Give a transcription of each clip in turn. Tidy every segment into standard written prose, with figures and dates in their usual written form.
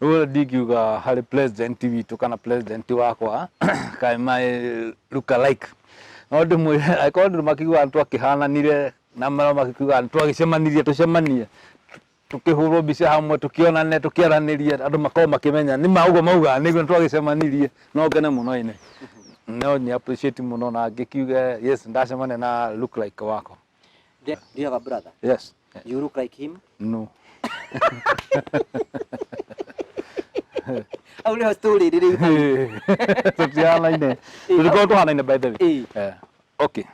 Rĩu ndingiuga harĩ president witũ kana president wakwa kaĩ my look alike. No ndĩmwĩre angĩkorwo andũ makĩiguaga nĩtwakĩhananire na no makĩiguaga nĩtwagĩcemanirie tũcemanie tũkĩhũrwo mbica hamwe tũkĩonane tũkĩaranĩrie andũ makorwo makĩmenya nĩ ma ũguo maugaga nĩguo nĩtwagĩcemanirie no ngene mũno ĩnĩ. No nĩ appreciate mũno na ngĩkiuge yes ndacemania na look like wakwa. Do you have a brother? Yes. You look like him? No. Hau nĩho story ĩrĩ rĩu. Tũtihanaine. Tũtikoragwo tũhanaine by the way. Ĩĩ. Eh, okay.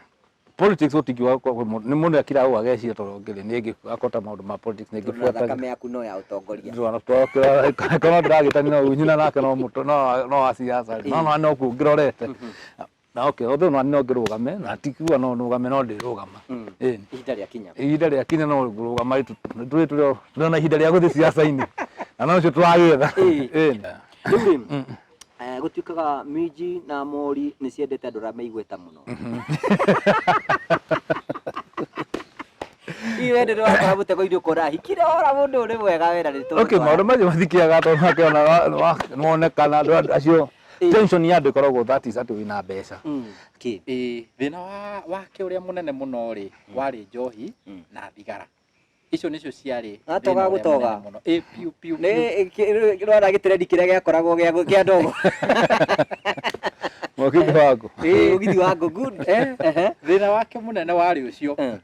Politics gũtingiuga nĩ mũndũ akiraga ũguo ageciria tondũ ngĩrĩ nĩ akota maũndũ ma politics nĩ Tondũ na ngĩbuataga. thakame yaku no ya ũtongoria. Korwo ndĩragĩtania na nyina nake no mũtũ no no wa siasa no no no kuo ngĩrorete. Na okay, although no no ngĩrũgame na ti kuga no nũgame no ndĩrũgama. Ĩni. Ihinda rĩakinya. Ihinda rĩakinya no ngũrũgama tũrĩ tũrĩ na ihinda rĩa gũthiĩ siasa-inĩ na no ũcio tũragĩetha. Ĩĩ. Ĩni. Rĩu rĩ, eh, gũtuĩkaga minji na mori nĩ ciendete andũ arĩa me igweta mũno. Hihi we ndũrĩ wakora mũtego-inĩ ũkona hikire ora mũndũ ũrĩ mwega wena nĩ Okay, maũndũ macio mathikĩaga tondũ makĩona nĩwonekana andũ acio tension ya andũ ĩkoragwo that is atĩ wĩna mbeca. Kĩ? Ĩĩ, thĩna wa wake ũrĩa mũnene mũno rĩ warĩ njohi na thigara. Icio nĩcio ciarĩ Atoga thĩna ũrĩa gũtoga. mũnene mũno. Ĩĩ piũ piũ piũ. Nĩ rwara gĩtrendi kĩrĩa gĩakoragwo gĩa kĩa ndogo. Mũgithi wa ngũ. Ĩĩ mũgithi wa ngũ good. Eh, Ehe. thĩna wake mũnene warĩ ũcio.